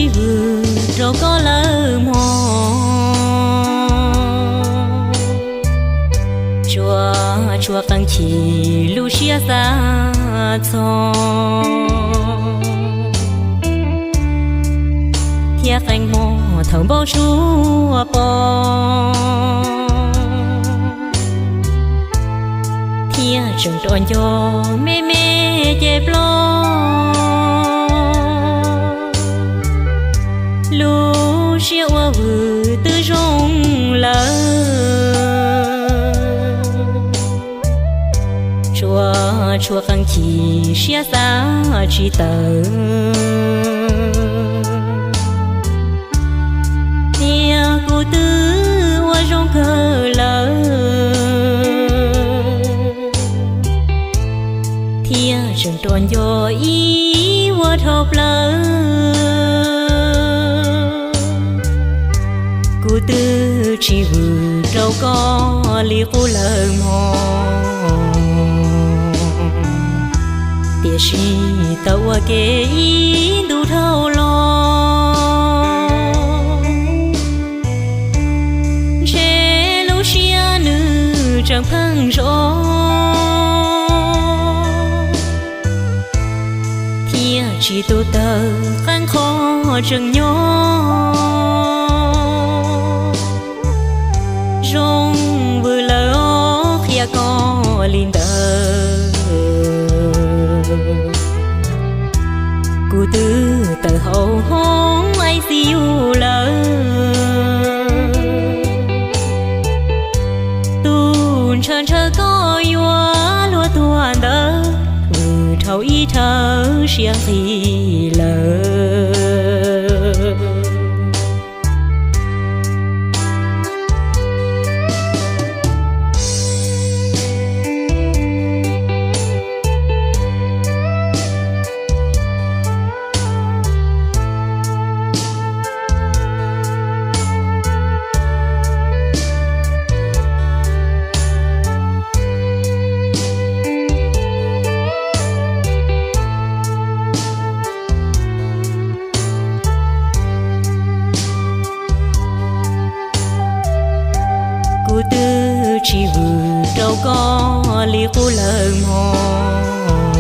sib vwm rau koj lawm mog. Tsuas tshuav qee chim lub siab xav txog, thiab qee hmo thaum npau suav pom, thiab tseem rov nco me me ces ploj. Lub siab ua vwm twb zoo lawm, tsuas tshuav qee chim siab xav tsis tawm. Tias kuv twb ua zoo kawg lawm, thiab tseem rov nco ib vuag dhau plaws. Kuv twb tsis vwm rau koj li qub lawm mog, tiam sis tau ua ke ib ntu dhau los, ntshe lub siab nws tseem pheej zov, thiab tsis tu tawm qee qho tseem nyob. Zoo vwm lawm os, qhia koj li ntawd. Kuv twb tawm hauv hoob I C U lawm, tus ntshaw ntshaw koj yuav luag tuag ntawd, vwm dhau ib dhawv siab nqhis lawm. Kuv twb tsis vwm rau koj li qub lawm mog,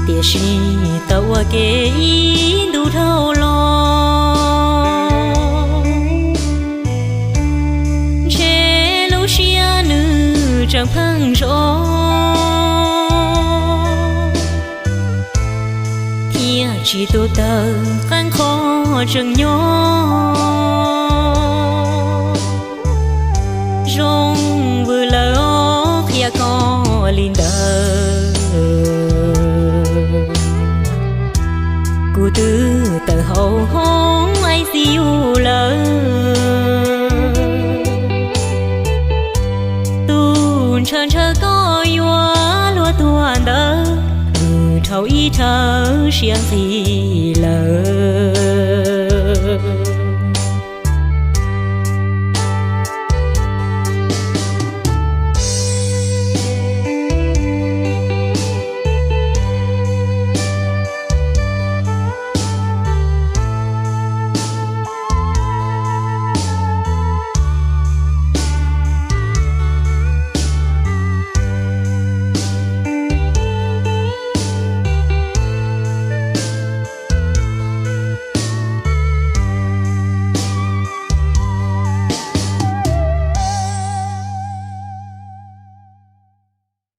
tiam sis tau ua ke ib ntu dhau los, ntshe lub siab nws tseem pheej zov, thiab tsis tu tawm qee qho tseem nyob. Zoo vwm lawm os, qhia koj li ntawd. Kuv twb tawm hauv hoob I C U lawm, tus ntshaw ntshaw koj yuav luag tuag ntawd, vwm dhau ib dhawv siab nqhis lawm.